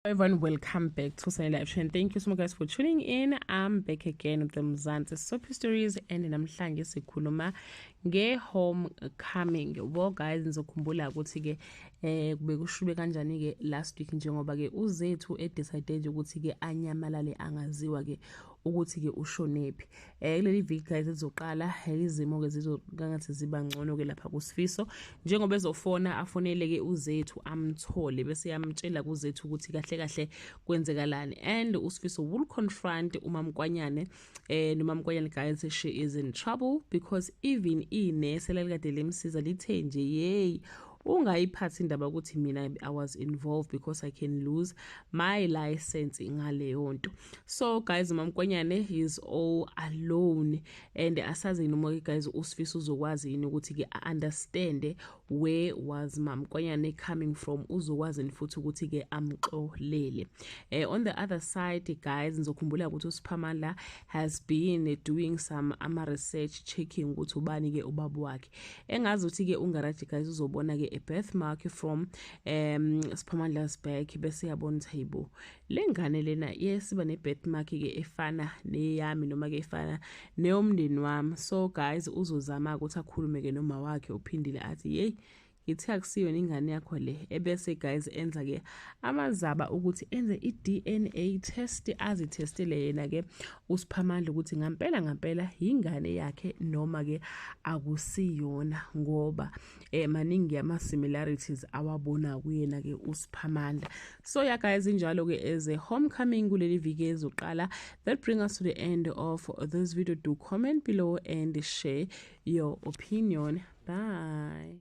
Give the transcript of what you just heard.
Everyone, welcome back to Sunny Live Show and thank you so much, guys, for tuning in. I'm back again with the Mzansi Soapy Stories and namhlanje sikhuluma nge-homecoming. Well guys, nizokhumbula ukuthi-ke kube kushube kanjani-ke last week njengoba-ke uZethu e-decide ukuthi-ke anyamalale angaziwa-ke ukuthi-ke ushonephi. Kuleli viki, guys, lizoqala izimo-ke zizokangathi ziba ngcono-ke lapha kuSifiso njengoba ezofona afonele-ke uZethu amthole bese yamtshela kuZethu ukuthi kahle kahle kwenzekalani, and uSifiso will confront uMamkwanyane. NoMamkwanyane, guys, she is in trouble because even inesi elalikade limsiza lithe nje, "Yey, ungayiphathi indaba ukuthi mina I was involved because I can lose my license ngaleyo nto." So guys, uMamkwanyane is all alone and asazi noma, guys, uSifiso uzokwazi yini ukuthi ke understand where was Mamkwanyane coming from, uzokwazi futhi ukuthi ke amxolele. On the other side, guys, nizokhumbula ukuthi uSiphamandla has been doing some ama research, checking ukuthi ubani ke ubaba wakhe. Engazi ukuthi ke ungaraji, guys, uzobona ke a birthmark from Siphamandla's back bese yabona ukuthi, hayibo, le ngane lena yesiba ne birthmark ke efana neyami noma ke efana neyomndeni wami. So guys, uzozama ukuthi akhulume ke noma wakhe uphindile athi, "Hey, ngithi akusiyona ingane yakho le," ebese, guys, enza ke amazaba ukuthi enze i-DNA test, azithestele yena ke uSiphamandla ukuthi ngampela ngampela ingane yakhe noma ke akusiyona, ngoba maningi ama similarities awabona kuyena ke uSiphamandla. So yeah guys, injalo ke as a homecoming kuleli viki ezoqala. That bring us to the end of this video. Do comment below and share your opinion. Bye.